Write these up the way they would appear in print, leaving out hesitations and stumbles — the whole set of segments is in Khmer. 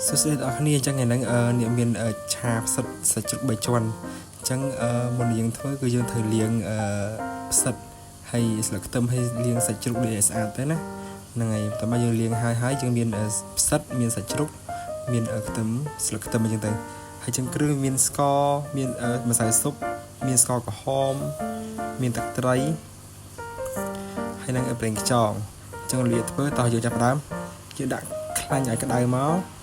សួស្តីអ្នកទាំងអស់គ្នាអញ្ចឹងថ្ងៃហ្នឹងអ្នកមានឆាផ្សិតសាច់ជ្រូកបីជាន់អញ្ចឹងមុននឹងយើងធ្វើគឺយើងត្រូវលាងផ្សិតហើយស្លឹកខ្ទឹមហើយលាងសាច់ជ្រូកនេះឲ្យស្អាតទៅណាហ្នឹងហើយបន្ទាប់មកយើងលាងហើយហើយយើងមានផ្សិតមានសាច់ជ្រូកមានខ្ទឹមស្លឹកខ្ទឹមអញ្ចឹងទៅហើយចឹងគ្រឿងមានស្ករមានម្សៅស៊ុបមានស្ករក្រហមមានទឹកត្រីហើយនឹងប្រេងខ្យងអញ្ចឹងលាធ្វើតោះយើងចាប់ផ្ដើមយើងដាក់ខ្លាញ់ឲ្យក្តៅមក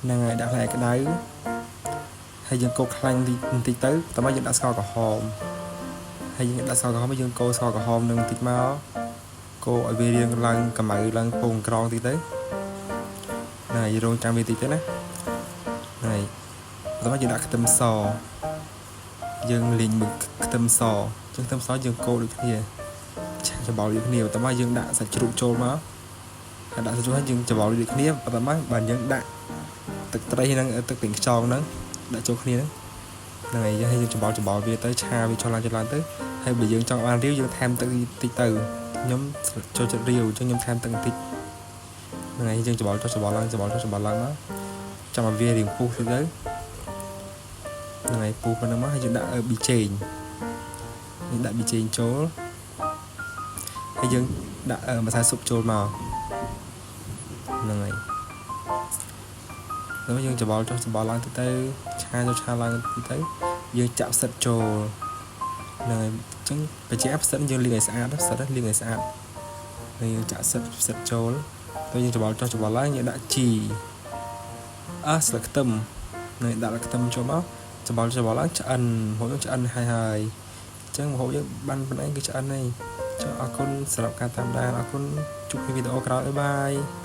ហ្នឹងហើយដាក់ខ្លាញ់ឲ្យក្តៅហើយយើងកូរខ្លាញ់បន្តិចទៅបន្ទាប់មកយើងដាក់ស្ករក្រហមហើយយើងដាក់ស្ករក្រហមយើងកូរស្ករក្រហមនឹងបន្តិចមកកូរឲ្យវារាងឡើងកម្ៅឡើងពងក្រងតិចទៅហ្នឹងហើយរងចាំវាតិចទៅណាហ្នឹងហើយបន្ទាប់មកយើងដាក់ខ្ទឹមសយើងលាងមួយខ្ទឹមសអញ្ចឹងខ្ទឹមសយើងកូរដូចគ្នាឆាច្របល់ដូចគ្នាបន្ទាប់មកយើងដាក់សាច់ជ្រូកចូលមកហើយដាក់សាច់ជ្រូកហើយយើងច្របល់ដូចគ្នាបន្ទាប់មកបាទយើងដាក់ទឹកត្រីនិងទឹកប្រេងខ្យងហ្នឹងដាក់ចូលគ្នាហ្នឹងហ្នឹងហើយយើងច្របល់ច្របល់វាទៅឆាវាចុះឡើងចុះឡើងទៅហើយបើយើងចង់បានរាវយើងថែមទឹកតិចទៅខ្ញុំចូលចិត្តរាវអញ្ចឹងខ្ញុំថែមទឹកបន្តិចហ្នឹងហើយយើងច្របល់ចុះច្របល់ឡើងច្របល់ចុះច្របល់ឡើងមកចាំឲ្យវារៀងពុះតិចទៅហ្នឹងហើយពុះប៉ុណ្ណឹងមកហើយយើងដាក់ប៊ីចេងយើងដាក់ប៊ីចេងចូលហើយយើងដាក់ម្សៅស៊ុបចូលមកហ្នឹងហើយហើយយើងច្របល់ចុះច្របល់ឡើងទៅទៅឆាចុះឆាឡើងទៅទៅយើងចាក់ផ្សិតចូលហ្នឹងហើយអញ្ចឹងបច្ចេកផ្សិតយើងលាងឲ្យស្អាតផ្សិតលាងឲ្យស្អាតហើយយើងចាក់ផ្សិតផ្សិតចូលទៅយើងច្របល់ចុះច្របល់ឡើងយើងដាក់ជីអើស្លឹកខ្ទឹមនឹងដាក់ខ្ទឹមចូលមកច្របល់ច្របល់ឡើងឆ្អិនម្ហូបយើងឆ្អិនហើយហើយអញ្ចឹងម្ហូបយើងបានប៉ុណ្ណេះគឺឆ្អិនហើយចុះអរគុណសម្រាប់ការតាមដានអរគុណជួបគ្នាវីដេអូក្រោយ bye.